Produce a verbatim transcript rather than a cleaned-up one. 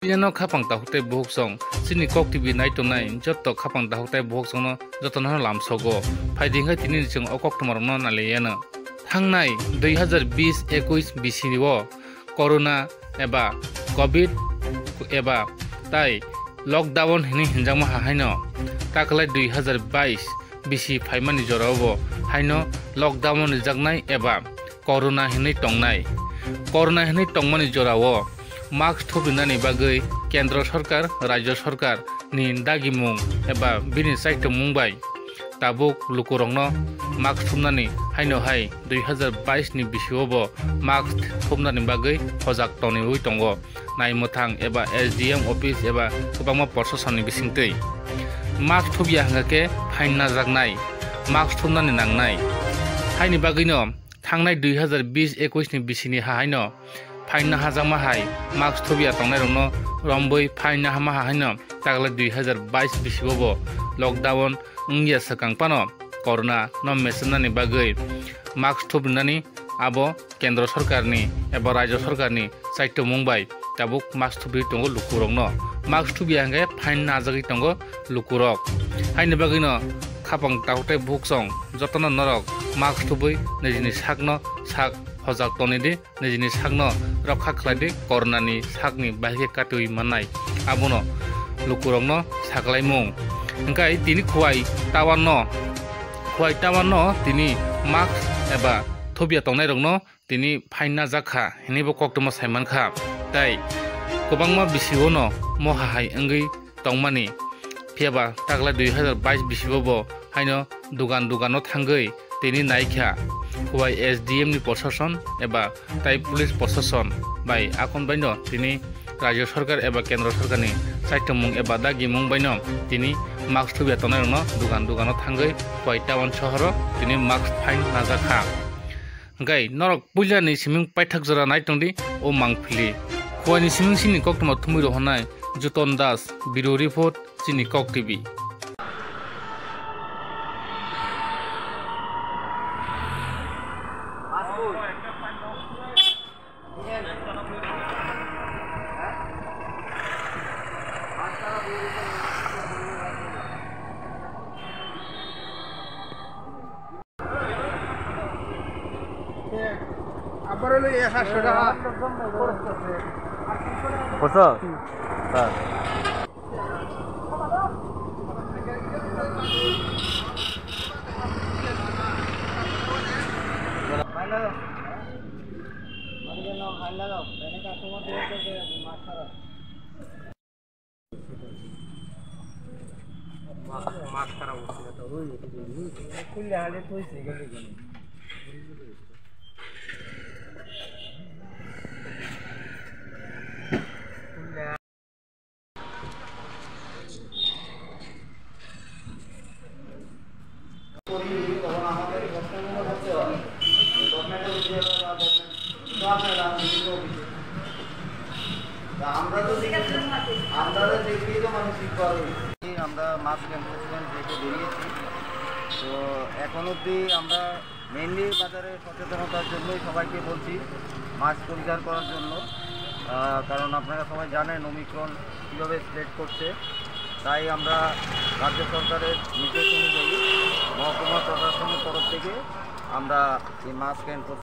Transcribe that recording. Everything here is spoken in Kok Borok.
Tini no khapang takhuk tei bukhuk song chini Kok T V nai tongnai jotto khapang takhuk tei bukhuk songno jotono lamsogo. Phaidi hwnkhe tini chwng o koktwmarokno nailaiyano. Thangnai dui hazar bis ekuis bisi o corona eba covid eba tai lockdown hinwi hinjakma haino taklai dui hazar bais bisi phaimani jorao bo haino lockdown rijaknai eba corona hinwi tongnai. Corona hinwi tongmani jorao mask thupinani bagwi Kendra Sarkar, Rajya Sarkar ni dagimung eba bini chaitomung bai tabuk lukurokno mask thumnani haino hai dui hazar bais ni bisio bo mask thumnani bagwi hojak toniwi tongo. Naimwthang eba S D M office eba kwbangma proshasonni bisingtwi. Mask thubya hwnkha khe fine najaknai, mask thumnani nangnai. Haini bagwino thangnai dui hazar bis ekuis ni bisini hahaino fine nahajakma hai mask thubya tongnairokno romwi fine nahama hahaino taklai dui hazar bais bisibo bo lockdown wngya swkang phano corona no mesennani bagwi mask thubrinani abo Kendra Sarkarni eba Rajya Sarkarni chaitomung bai tabuk mask thubwi tongo lukurokno. Mask thubya hwnkhe fine najagwi tongo lukurok. Haini bagwino khapang takhuk tei bukhuk song jotono norok mask thubwi nijini sakno sak hojak tonidi, nijini sakno rokha khlaidi, coronani sakni bahai khe katwi mannai abono lukurokno saklaimung. Hwnkhe tini Khowai town no, Khowai town no tini mask eba thubya tongnairokno tini fine najak kha hinwi bo koktwma sai man kha. Tei kwbangma bisio no moha hai wngwi tongmani, phiyaba taklai dui hazar bais bisibo bo haino dugan dugano thangwi tini naikha. Khowai S D M ni proshashan eba tai police proshashan bai akon baino tini Rajya Sarkar eba Kendra Sarkarni chaitomung eba dagimung baino tini mask thubya tongnairokno dugan dugano thangwi Khowai town sohoro tini mask fine najak kha. Hwnkhe norok puilani siming paithak jora nai tongdi o mangpili. Khowaini siming sini koktwma thumwi rohornai Juton Das, Bureau Report, chini Kok T V. আবার হলো এই সাতশো টাকা খরচ করছে। করছো? হ্যাঁ। করি, তখন আমাদের ঘটনাগুলো করতে হয়। গভর্নমেন্টের উদ্যোগে বা গভর্নমেন্ট, তো আপনার রাজনীতির অফিসে। তা আমরা তো দেখি, আমরা তো দেখলেই তো মানুষ ঠিক পারবে। আমরা মাস্ক এনফোর্সমেন্ট ডেকে বেরিয়েছি। তো এখন অবধি আমরা মেইনলি বাজারে সচেতনতার জন্যই সবাইকে বলছি মাস্ক পরিধান করার জন্য। আহ, কারণ আপনারা সবাই জানেন ওমিক্রন কীভাবে স্প্রেড করছে। তাই আমরা রাজ্য সরকারের নির্দেশ অনুযায়ী মহকুমা প্রশাসনের তরফ থেকে আমরা এই মাস্ক এনফোর্স